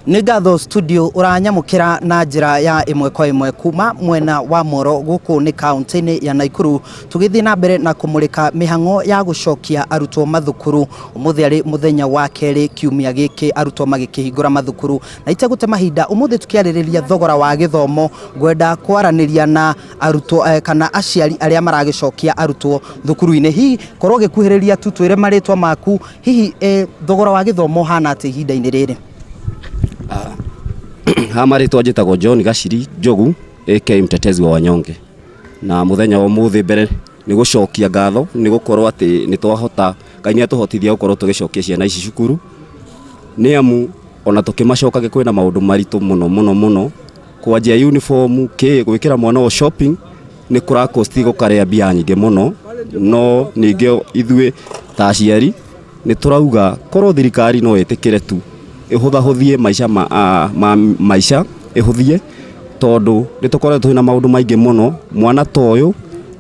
Nĩ ngatho studio ũranyamũkĩra na njĩra ya ĩmwe kwa ĩmwe kuma mwena wa Moro gũkũ nĩ kaunti-inĩ ya Naikuru tũgĩthiĩ na mbere na kũmũrĩka mĩhang'o ya gũcokia arutwo mathukuru. Ũmũthĩ arĩ mũthenya wa kerĩ kiumia gĩkĩ arutwo magĩkĩhingũra mathukuru na itegũte mahinda ũmũthĩ tũkĩarĩrĩria thogora wa gĩthomo ngwenda kwaranĩria na arutwo kana aciari arĩa maragĩcokia arutwo thukuru-inĩ. Hihi korwo ũgĩkuhĩrĩria tu twĩre marĩtwa maku hihi thogora wa gĩthomo ũhana atĩa ihinda-inĩ rĩrĩ? Ha marĩtwa njĩtagwo John Gaciri Njogu aka mtetezi wa wanyonge na mũthenya wa ũmũthĩ mbere nĩ gũcokia ngatho nĩ gũkorwo atĩ nĩ twahota Ngai nĩ atũhotithia gũkorwo tũgĩcokia ciana ici cukuru nĩ amu ona tũkĩmacokagia kwĩna maũndũ maritũ mũno mũno mũno kwanjia uniform kĩ gwĩkĩra mwana ũyũ shopping nĩ kũra cost gũkarĩa mbia nyingĩ mũno no ningĩ ithuĩ ta aciari nĩ tũrauga korwo thirikari no ĩtĩkĩre tu ĩhũthahũthie maica ma, ma maica ĩhũthie tondũ nĩ tũkoretwo twĩna maũndũ maingĩ mũno mwana ta ũyũ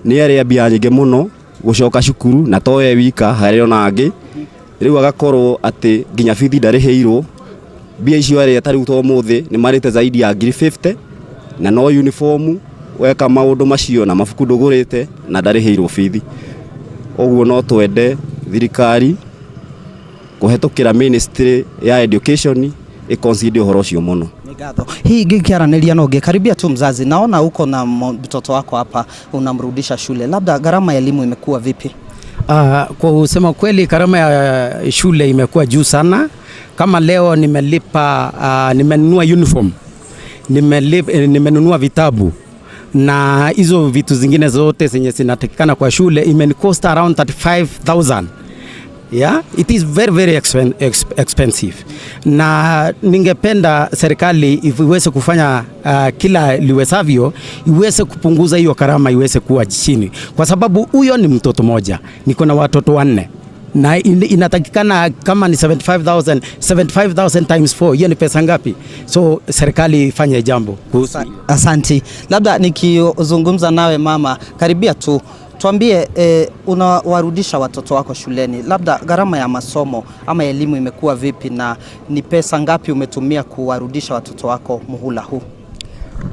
nĩ arĩa mbia nyingĩ mũno gũcoka cukuru na to we wika harĩ ona angĩ rĩu agakorwo atĩ nginya bithi ndarĩhĩirwo mbia icio arĩa ta rĩu ta ũmũthĩ nĩ marĩte zaidi ya ngiri 50 na no uniform weka maũndũ macio na mabuku ndũgũrĩte na ndarĩhĩirwo bithi ũguo no twende thirikari kũhetũkĩra ministry ya education ĩ consider ũhoro ũcio mũno. Nĩ ngatho. Hihi ngĩkĩaranĩria na ũngĩ, karibia tu mzazi, naona uko na mtoto wako hapa unamrudisha shule, labda gharama ya elimu imekuwa vipi? Kwa kusema kweli gharama ya shule imekuwa juu sana. Kama leo nimelipa, nimenunua uniform, nimenunua vitabu na hizo vitu zingine zote zenye zinatakikana kwa shule imenicost around 35,000. Yeah, it is very very expensive. Na ningependa serikali iweze kufanya kila liwezavyo iweze kupunguza hiyo gharama iweze kuwa chini, kwa sababu huyo ni mtoto moja, niko na watoto wanne na inatakikana kama ni 75,000, 75,000 times 4, hiyo ni pesa ngapi? So serikali ifanye jambo kuhusu. Asanti. Labda nikizungumza nawe mama, karibia tu tuambie, unawarudisha watoto wako shuleni, labda gharama ya masomo ama elimu imekuwa vipi na ni pesa ngapi umetumia kuwarudisha watoto wako muhula huu?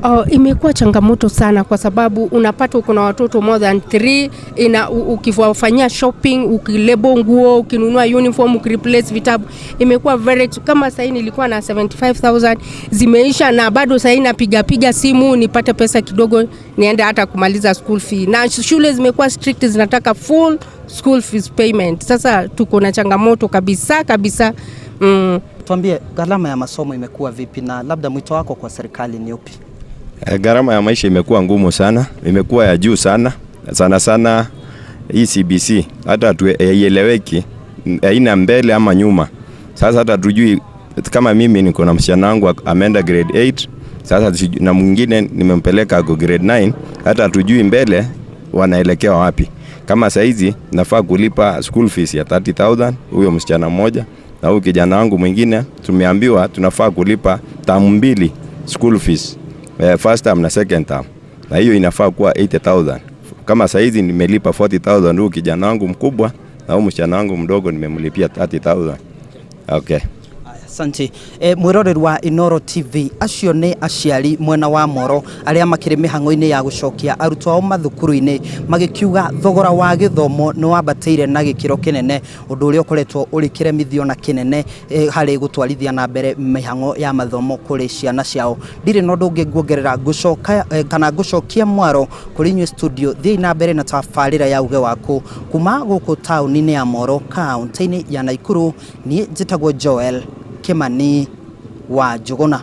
Oh, imekuwa changamoto sana kwa sababu unapata uko na watoto more than 3 ina ukiwafanyia shopping, ukilabel nguo, ukinunua uniform, ukireplace vitabu, imekuwa very kama sasa nilikuwa na 75,000 zimeisha, na bado sasa napiga piga simu nipate pesa kidogo niende hata kumaliza school fee, na shule zimekuwa strict, zinataka full school fees payment. Sasa tuko na changamoto kabisa kabisa. Tuambie gharama ya masomo imekuwa vipi na labda mwito wako kwa serikali ni upi? Gharama ya maisha imekuwa ngumu sana, imekuwa ya juu sana sana sana. Hii CBC hata haieleweki, haina mbele ama nyuma. Sasa hata tujui, kama mimi niko na msichana wangu ameenda grade 8 sasa na mwingine nimempeleka ako grade 9, hata hatujui mbele wanaelekea wapi. Kama saizi nafaa kulipa school fees ya 30,000 huyo msichana mmoja, na huyu kijana wangu mwingine tumeambiwa tunafaa kulipa term mbili school fees, first term na second term, na hiyo inafaa kuwa 80,000. Kama saizi nimelipa 40,000 huyu kijana wangu mkubwa, na huyu msichana wangu mdogo nimemlipia 30,000. Okay. Asante. Mwiroreri wa Inoro TV, acio nĩ aciari mwena wa Moro arĩa makĩrĩ mĩhang'o-inĩ ya gũcokia arutwo ao mathukuru-inĩ, magĩkiuga thogora wa gĩthomo nĩ wambatĩire na gĩkĩro kĩnene, ũndũ ũrĩa ũkoretwo ũrĩ kĩremithio na kĩnene harĩ gũtwarithia na mbere mĩhang'o ya mathomo kũrĩ ciana ciao. Ndirĩ na ũndũ ũngĩ nguongerera, ngũcoka kana ngũcokia mwaro kũrĩ inyuĩ studio. Thiĩi na mbere na tabarĩra ya uge waku kuma gũkũ taũni-inĩ ya Moro, kaunti-inĩ ya Naikuru. Niĩ njĩtagwo Joel Kimani wa Njũgũna.